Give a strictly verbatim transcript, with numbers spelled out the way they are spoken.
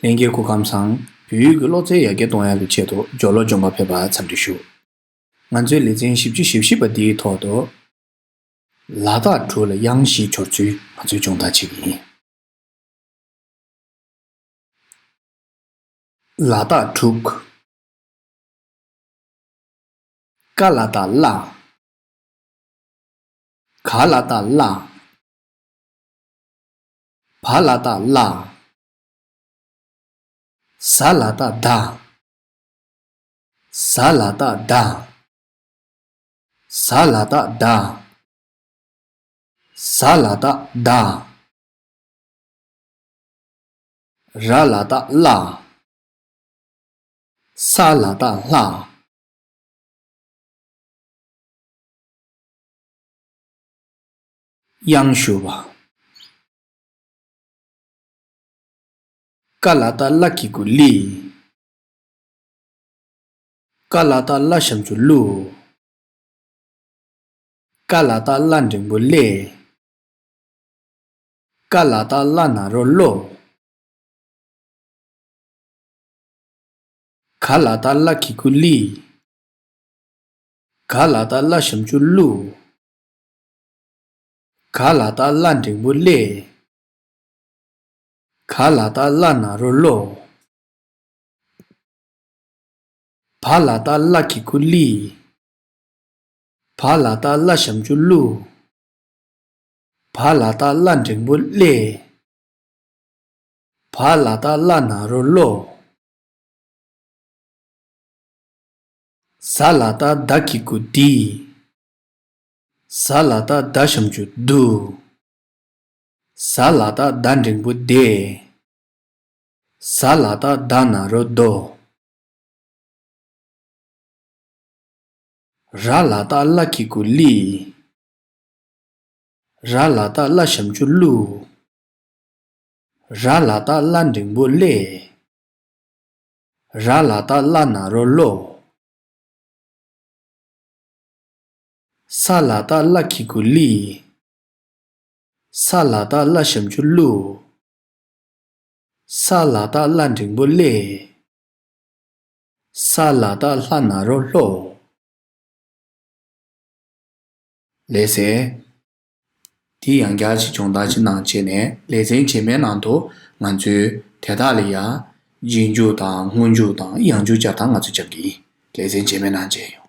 ལྷན་རྒྱས་སྐུ་ཁམས་བཟང་། བོད་ཡིག་གི་སློབ་ཚན་ཡར་རྒྱས་གཏོང་ཡག་གི་ཆེད་དུ་སྦྱོར་ཀློག་སྦྱོང་བར་ཕེབས་པར་འཚམས་འདྲི་ཞུ། ང་ཚོའི་ལེ་ཚན་བཞི་བཅུ་ཞེ་བཞི་པ་འདིའི་ཐོག་ཏུ། ལ་དྭགས་དྲུག་ལ་དབྱངས་བཞིའི་སྦྱོར་ཚུལ་ང་ཚོས་སྦྱོང་བརྡར་བྱེད་ཀྱི་ཡིན། ལ་དྭགས་དྲུག་ཀ་ལ་བཏགས་ཀླ། ག་ལ་བཏགས་གླ། བ་ལ་བཏགས་བླ། ཟ་ལ་བཏགས་ཟླ། ཟ་ལ་བཏགས་ཟླ། ཟ་ལ་བཏགས་ཟླ། ཟ་ལ་བཏགས་ཟླ། ར་ལ་བཏགས་རླ། ས་ལ་བཏགས་སླ། དབྱངས་ཞུ་བ། ཀ་ལ་བཏགས་ཀླ་གི་གུ་ཀླི། ཀ་ལ་བཏགས་གླ་ཞབས་ཀྱུ་ཀླུ། ཀ་ལ་བཏགས་གླ་འགྲེང་བུ་ཀླེ། ཀ་ལ་བཏགས་གླ་ན་རོ་ཀློ། ག་ལ་བཏགས་གླ་གི་གུ་ཀླི། ག་ལ་བཏགས་གླ་ཞབས་ཀྱུ་ཀླུ། ག་ལ་བཏགས་གླ་འགྲེང་བུ་ཀླེ། ག་ལ་བཏགས་གླ་ན་རོ་ཀློ། བ་ལ་བཏགས་བླ་གི་གུ་བླི། བ་ལ་བཏགས་གླ་ཞབས་ཀྱུ་བླུ། བ་ལ་བཏགས་གླ་འགྲེང་བུ་བླེ། བ་ལ་བཏགས་གླ་ན་རོ་བློ། ཟ་ལ་བཏགས་ཟླ་གི་གུ་འདི། ཟ་ལ་བཏགས་ཟླ་ཞབས་ཀྱུ་བསྡུ། ཟ་ལ་བཏགས་ཟླ་འགྲེང་བུ་བསྡེ། ཟ་ལ་བཏགས་ཟླ་ན་རོ་བསྡོ། ར་ལ་བཏགས་གླ་གི་གུ་བླི། ར་ལ་བཏགས་གླ་ཞབས་ཀྱུ་བླུ། ར་ལ་བཏགས་གླ་འགྲེང་བུ་བླེ། ར་ལ་བཏགས་གླ་ན་རོ་བློ། ས་ལ་བཏགས་གླ་གི་གུ་བླི། ས་ལ་བཏགས་གླ་ཞབས་ཀྱུ་བླུ། ས་ལ་བཏགས་གླ་འགྲེང་བུ་བླེ། ས་ལ་བཏགས་ལྷ་ན་རོ་ལྷོ། ལེ་ཚན། འདི་ཡང་བསྐྱར་ཅིག་སྦྱོང་བརྡར་ཅིག་གནང་བྱས་ནས་ལེ་ཚན་རྗེས་མའི་ནང་དུ་ང་ཚོས་དེ་དག་ལ་ཡང་རྗེས་འཇུག་དང་སྔོན་འཇུག་དང་ཡང་འཇུག་སྦྱར་སྟངས་ང་ཚོས་སྦྱང་གི་ཡིན། ལེ་ཚན་རྗེས་མའི་ནང་མཇལ་ཡོང་།